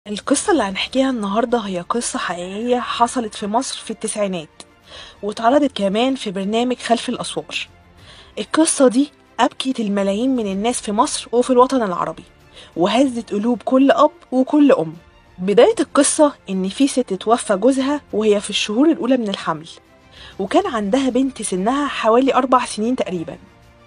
القصة اللي هنحكيها النهاردة هي قصة حقيقية حصلت في مصر في التسعينات، واتعرضت كمان في برنامج خلف الأسوار. القصة دي أبكت الملايين من الناس في مصر وفي الوطن العربي، وهزت قلوب كل أب وكل أم. بداية القصة إن في ست توفى جوزها وهي في الشهور الأولى من الحمل، وكان عندها بنت سنها حوالي 4 سنين تقريبا.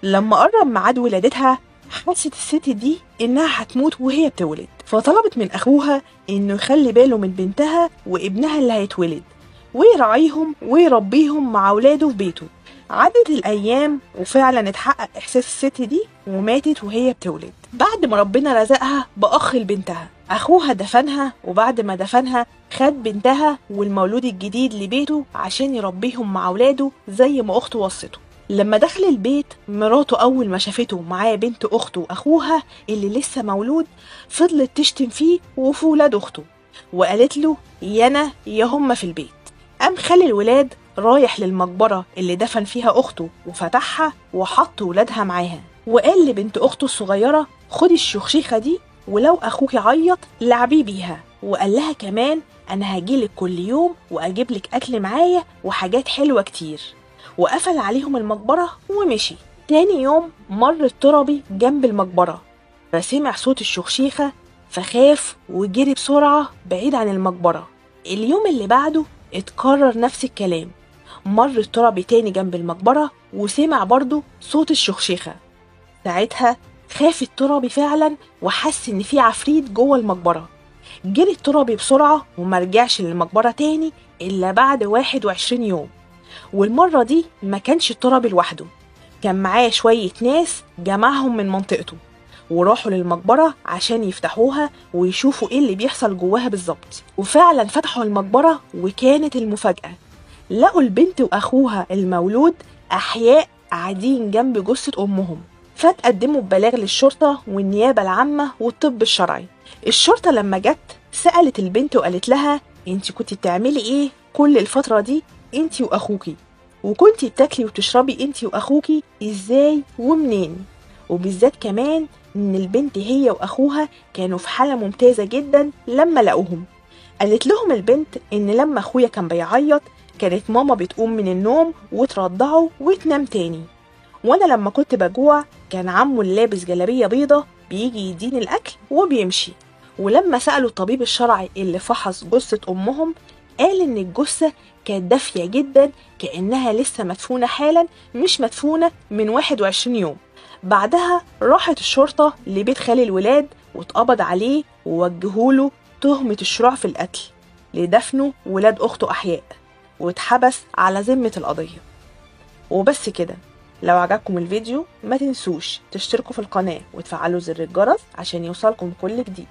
لما قرب ميعاد ولادتها حست الست دي إنها هتموت وهي بتولد، فطلبت من أخوها إنه يخلي باله من بنتها وابنها اللي هيتولد ويراعيهم ويربيهم مع أولاده في بيته. عدت الأيام وفعلا اتحقق إحساس الست دي وماتت وهي بتولد. بعد ما ربنا رزقها بأخ لبنتها، أخوها دفنها، وبعد ما دفنها خد بنتها والمولود الجديد لبيته عشان يربيهم مع أولاده زي ما أخته وصته. لما دخل البيت مراته أول ما شافته معاه بنت أخته وأخوها اللي لسه مولود فضلت تشتم فيه وفي ولاد أخته، وقالت له يا أنا يا هما في البيت. قام خلي الولاد رايح للمقبرة اللي دفن فيها أخته وفتحها وحط ولادها معاها، وقال لبنت أخته الصغيرة خدي الشخشيخة دي ولو أخوك عيط لعبيه بيها، وقال لها كمان أنا هجيلك كل يوم وأجيبلك أكل معايا وحاجات حلوة كتير. وقفل عليهم المقبرة ومشي. تاني يوم مر التربي جنب المقبرة فسمع صوت الشخشيخة فخاف وجري بسرعة بعيد عن المقبرة. اليوم اللي بعده اتكرر نفس الكلام، مر التربي تاني جنب المقبرة وسمع برضه صوت الشخشيخة. ساعتها خاف التربي فعلا وحس ان في عفريت جوه المقبرة. جري التربي بسرعة ومرجعش للمقبرة تاني إلا بعد 21 يوم. والمرة دي ما كانش التربي لوحده، كان معاه شوية ناس جمعهم من منطقته وراحوا للمقبرة عشان يفتحوها ويشوفوا ايه اللي بيحصل جواها بالظبط. وفعلا فتحوا المقبرة وكانت المفاجأة، لقوا البنت وأخوها المولود أحياء قاعدين جنب جثة أمهم. فتقدموا ببلاغ للشرطة والنيابة العامة والطب الشرعي. الشرطة لما جت سألت البنت وقالت لها انت كنت بتعملي ايه كل الفترة دي انت واخوكي، وكنتي بتاكلي وتشربي انت واخوكي ازاي ومنين؟ وبالذات كمان ان البنت هي واخوها كانوا في حالة ممتازة جدا لما لقوهم. قالت لهم البنت ان لما اخويا كان بيعيط كانت ماما بتقوم من النوم وترضعه وتنام تاني، وانا لما كنت بجوع كان عمو اللي لابس جلابية بيضة بيجي يديني الاكل وبيمشي. ولما سألوا الطبيب الشرعي اللي فحص جثة امهم قال ان الجثة كانت دافية جدا كأنها لسه مدفونة حالا، مش مدفونة من 21 يوم. بعدها راحت الشرطة لبيت خالي الولاد واتقبض عليه ووجهوله تهمة الشروع في القتل لدفنه ولاد أخته أحياء، واتحبس على ذمة القضية. وبس كده. لو عجبكم الفيديو ما تنسوش تشتركوا في القناة وتفعلوا زر الجرس عشان يوصلكم كل جديد.